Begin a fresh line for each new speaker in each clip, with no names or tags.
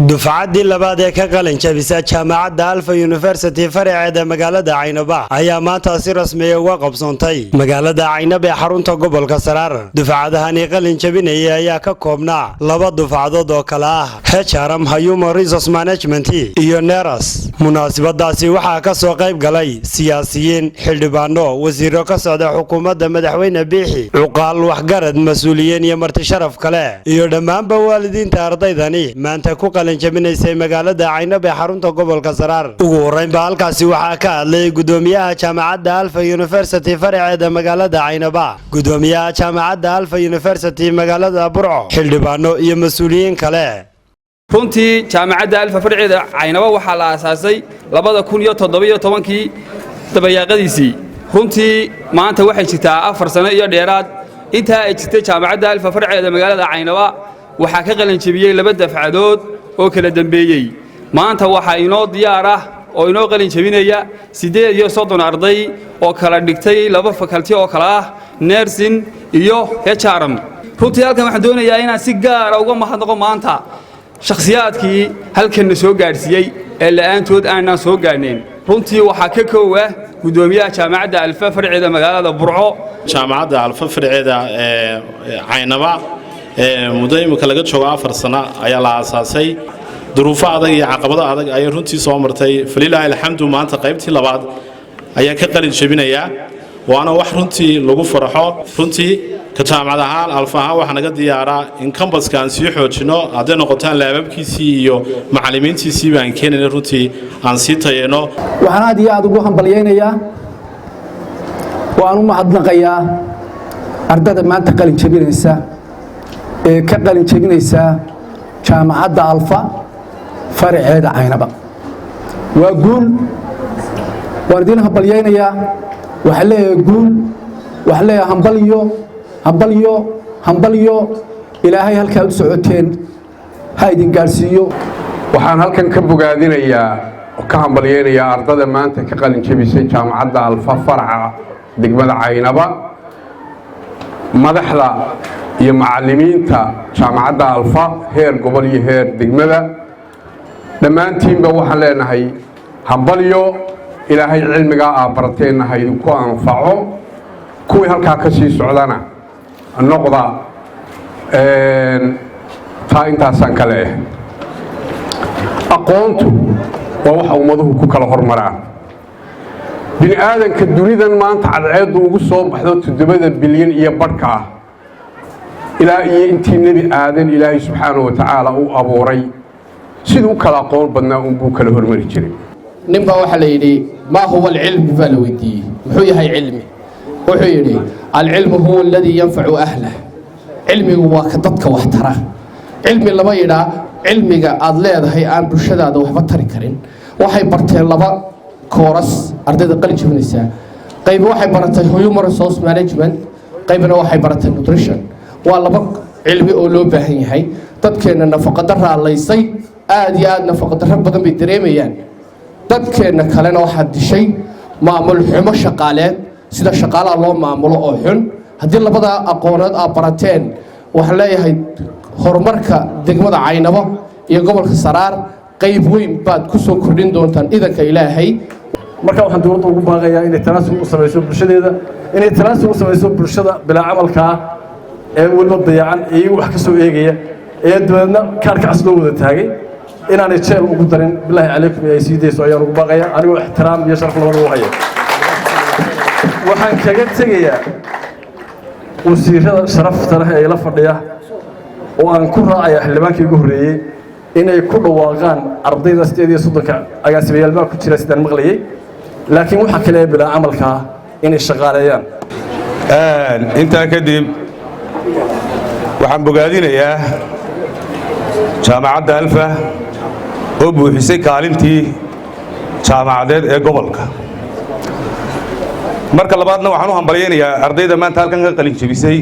Dufcaddii labaad ee ka qalin jabisa jaamacadda Alfa University faraceeda magaalada Caynaba ayaa maanta si rasmiya uga qabsoontay magaalada Caynab ee xarunta gobolka Saraar. Dufcadahani qalin jabinaya ayaa ka koobnaa laba dufcadood oo kale ah HRM, Human Resource Management, iyo Nurse. Munaasabadaasi waxaa ka soo qayb galay siyaasiyiin, xildhibaano, wasiiro ka socda xukuumadda madaxweyne Biixi, cuqaal, waxgarad, mas-uuliyiin iyo marti sharaf kale, iyo dhammaanba waalidiinta ardaydani maanta ku qalin jabinaysay magaalada Caynab ee xarunta gobolka Saraar. Ugu horreynba halkaasi waxaa ka hadlay gudoomiyaha jaamacadda Alfa University faraceeda magaalada Caynaba, gudoomiyaha jaamacadda Alfa University magaalada Burco, xildhibaano iyo mas-uuliyiin kale.
Runtii jaamacadda Alfa farceeda Caynaba waxaa la aasaasay 2017-kii dabayaaqadiisii. Runtii maanta waxay jirtaa 4 sano iyo dheeraad. Intaa ay jirtay jaamacadda Alfa farceeda magaalada Caynaba, waxaa ka qalinjebiyey laba dafcadood oo kala dembeeyey. Maanta waxaa inoo diyaar ah oo inoo qalin jebinaya 38 arday oo kala dhigtay laba faculty oo kale ah nursing iyo HRM. Runtii halkan waxaan doonayaa inaan si gaara uga mahadnaqo maanta shakhsiyaadkii halkanna soo gaadhsiiyey ee la'aantood aanaan soo gaadhnayn. Runtii waxaa ka koow ah guddoomiyaha jaamacadda Alfa farceeda magaalada Burco.
Jaamacadda Alfa farceeda ee Caynaba muddo imika laga joogo 4 sano ayaa la aasaasay. Duruufo adag iyo caqabado adag ayay runtii soo martay. Falilaahi alxamdu, maanta qaybtii labaad ayaa ka qalin jebinayaa, waana wax runtii lagu farxo. Runtii ka jaamacad ahaan, Alfa ahaan, waxaa naga diyaaraa in campuska aan sii xoojino, hadday noqotaan laababkiisii iyo macallimiintiisiiba aan keenayna, runtii aan sii tayeyno.
Waxaan aad iyo aad ugu hambalyaynayaa oo aan u mahadnaqayaa ardada maanta qalin jebinaysa ee ka qalin jebinaysa jaamacadda Alfa faraceeda Caynaba. Waa guul, waan idiin hambalyaynayaa. Waxaan leeyahay guul, waxaan leeyahay hambalyo, hambalyo, hambalyo. Ilaahay halkaa u socoteen ha idin gaadhsiiyo.
Waxaan halkan ka bogaadinayaa oo ka hambalyaynayaa ardada maanta ka qalin jebisay jaamacadda Alfa faraca degmada Caynaba, madaxda iyo macallimiinta jaamacadda Alfa heer gobol iyo heer degmada. Dhammaantiinba waxaan leenahay hambalyo. Ilaahay cilmigaa aa barateenna ha idinku anfaco, kuwii halkaa ka sii socdana noqda. Taa intaasaan ka leeyahay. Aqoontu waa waxa ummaduhu ku kala hormaraan. Bini aadanka dunidan maanta cadceeddu ugu soo baxdo, 7 bilyan iyo badhka ah, ilaa iyo intii Nebi Aadan Ilaahay subxaanahu wa tacaala u abuuray, siduu u kala aqoon badnaa unbuu kala hormari jiray.
Nin baa waxaa la yidhi: "ما هو العلم?" baa la weydiiyey. Muxuu yahay cilmi? Wuxuu yidhi: "العلم هو الذي ينفع أهله." Cilmigu waa ka dadka wax tara. Cilmi lama yidhaa cilmiga aad leedahay aan bulshadaada waxba tari karin. Waxay barteen laba course ardayda qalin jebinaysaa. Qayb waxay baratay human resource management, qaybna waxay baratay nutrition. Waa laba cilmi oo loo baahan yahay. Dadkeenna nafaqadarraa laysay, aada iyo aada nafaqadarro badan bay dareemayaan. Dadkeenna kalena waxaa dishay maamul xumo shaqaaleed, sida shaqaalaha loo maamulo oo xun. Haddii labada aqoonood aad barateen, waxaan leeyahay horumarka degmada Caynabo iyo gobolka Saraar qayb weyn baad ku soo kordhin doontaan idanka Ilaahay.
Marka waxaan dowladda ugu baaqayaa inay tanaasul u samayso bulshadeeda, inay tanaasul u samayso bulshada bilaa camalkaa ee weliba dayacan, iyagu wax ka soo eegaya ee dabeedna kaarka cas loo wada taagay, inaanay jeel ugu darin. Bilaahi calaykum, ay sii dayso ayaan ugu baaqaya, anigoo ixtiraam iyo sharaf labada u haya. Waxaan kaga tegayaa wasiirada sharafta leh ee ila fadhiya oo aan ku raacaya xildhibaankii ugu horreeyey inay ku dhawaaqaan ardayda 38-ka agaasimayaal baa ku jira sidaan maqlayay, laakiin waxaa kale ee bilaa camalkaa inay shaqaaleeyaan.
Intaa kadib, waxaan bogaadinayaa jaamacadda Alfa oo buuxisay kaalintii jaamacadeed ee gobolka. Marka labaadna, waxaan u hambalyaynayaa ardayda maanta halkan ka qalin jebisay.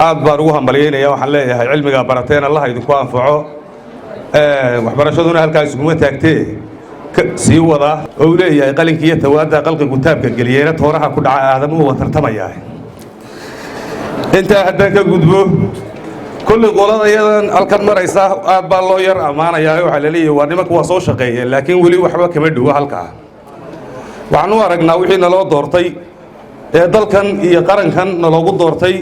Aad baan ugu hambalyaynaya. Waxaan leeyahay cilmigaa barateen Allaha idinku anfaco, waxbarashaduna halkaa isuguma taagtee sii wada. Oo uu leeyahay qalinkiiyo tawaadda qalqigu taabka geliyeena, tooraha ku dhaca aadamuhu waa tartamayaa. Intaa haddaan ka gudbo, kulli qolada iyadan halkan maraysa aad baa loo yar ammaanayaa. Waxaa la leeyahay waa nimanku waa soo shaqeeyeen, laakiin weli waxba kama dhowo halkaa. Waxaan u aragnaa wixii naloo doortay ee dalkan iyo qarankan naloogu doortay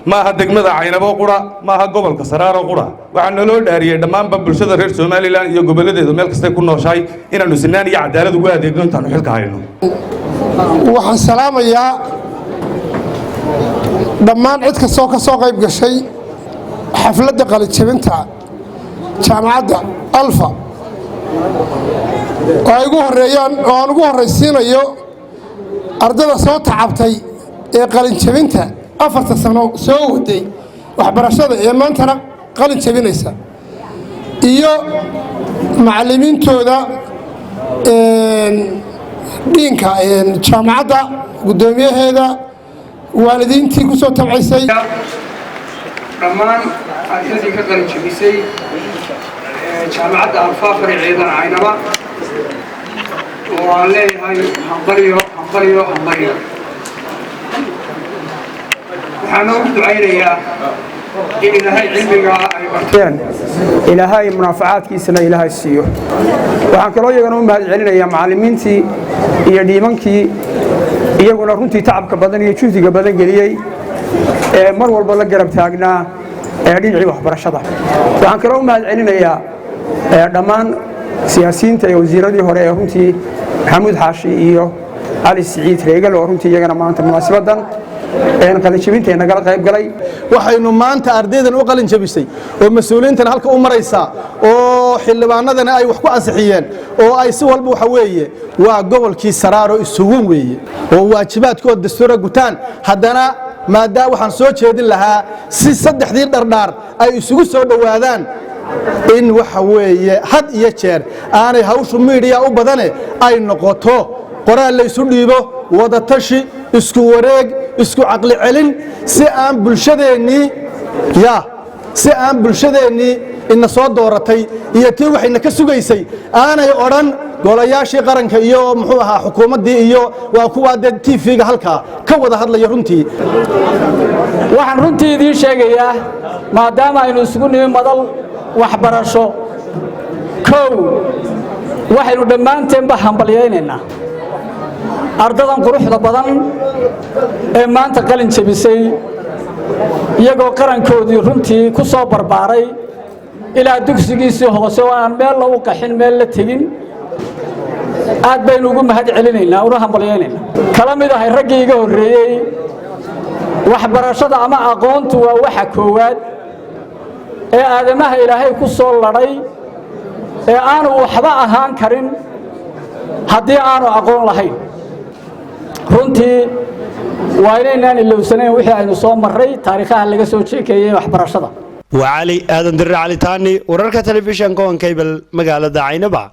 maaha degmada Caynabo qura, maaha gobolka Saraaro qura. Waxaa naloo dhaariyey dhammaanba bulshada reer Somaliland iyo gobolladeedu meel kastay ku nooshahay inaannu sinaan iyo cadaalad ugu adeegno intaanu xilka hayno.
Waxaan salaamayaa dhammaan cid kastoo ka soo qayb gashay xafladda qalinjabinta jaamacadda Alfa, oo ay ugu horreeyaan oo aan ugu horraysiinayo ardada soo tacabtay ee qalinjabinta 4ta sano soo waday waxbarashada ee maantana qalin jabinaysa, iyo macallimiintooda, dhiinka jaamacadda, guddoomiyaheeda, waalidiintii ku soo tabcaysay.
Dhammaan ardaydii ka qalin jabisay jaamacadda Alfa faraceedan Caynaba oo aan leeyahay hambalyo, hambalyo, hambalyo. Waxaan noogu ducaynayaa in Ilaahay cilmigaa ay barteen Ilaahay munaafacaadkiisana Ilaahay siiyo. Waxaan kaloo iyagana u mahad celinayaa macallimiintii iyo dhiimankii iyaguna runtii tacabka badan iyo juhdiga badan geliyey ee mar walba la garab taagnaa ee dhinacii waxbarashada. Waxaan kaloo u mahad celinayaa dhammaan siyaasiyiinta iyo wasiiradii hore ee runtii Maxamuud Xaashi iyo Cali Siciid Reegal oo runtii iyagana maanta munaasabaddan qalinjabinta nagala qayb galay.
Waxaynu maanta ardaydan u qalin jabisay oo mas-uuliyiintan halka u maraysaa oo xildhibaanadana ay wax ku ansixiyeen oo ay si walba waxa weeye waa gobolkii Saraaro isugun weeye oo waajibaadkood dastuura gutaan. Haddana maadaama waxaan soo jeedin lahaa si saddexdii dhardhaar ay isugu soo dhowaadaan in waxa weeye had iyo jeer aanay hawshu miidiya u badane ay noqoto qoraal laysu dhiibo, wadatashi, isku wareeg, isku caqli celin, si aan bulshadeennii ina soo dooratay iyo tii waxayna ka sugaysay aanay odhan golayaashii qaranka iyo muxuu ahaa xukuumaddii iyo waa kuwaa dee TV-ga halkaa ka wada hadlaya runtii.
Waxaan runtii idiin sheegayaa, maadaama aynu isugu nimi madal waxbarasho, kow, waxaynu dhammaanteenba hambalyaynaynaa ardadan quruxda badan ee maanta qalin jebisay, iyagoo qarankoodii runtii ku soo barbaaray ilaa dugsigiisii hoose oo aan meel la u qaxin, meel la tegin. Aad baynu ugu mahad celinaynaa una hambalyaynaynaa. Kala mid ahay raggii iga horreeyey, waxbarashada ama aqoontu waa waxa koowaad ee aadamaha Ilaahay ku soo ladhay ee aanu waxba ahaan karin haddii aanu aqoon lahayn. Runtii waa inaynaan ilowsanayn wixii aynu soo marray, taariikhaha laga soo sheekeeyey waxbarashada.
Waa Cali Aadan Dirre Cali Taani, wararka telefishanka Horn Cable, magaalada Caynaba.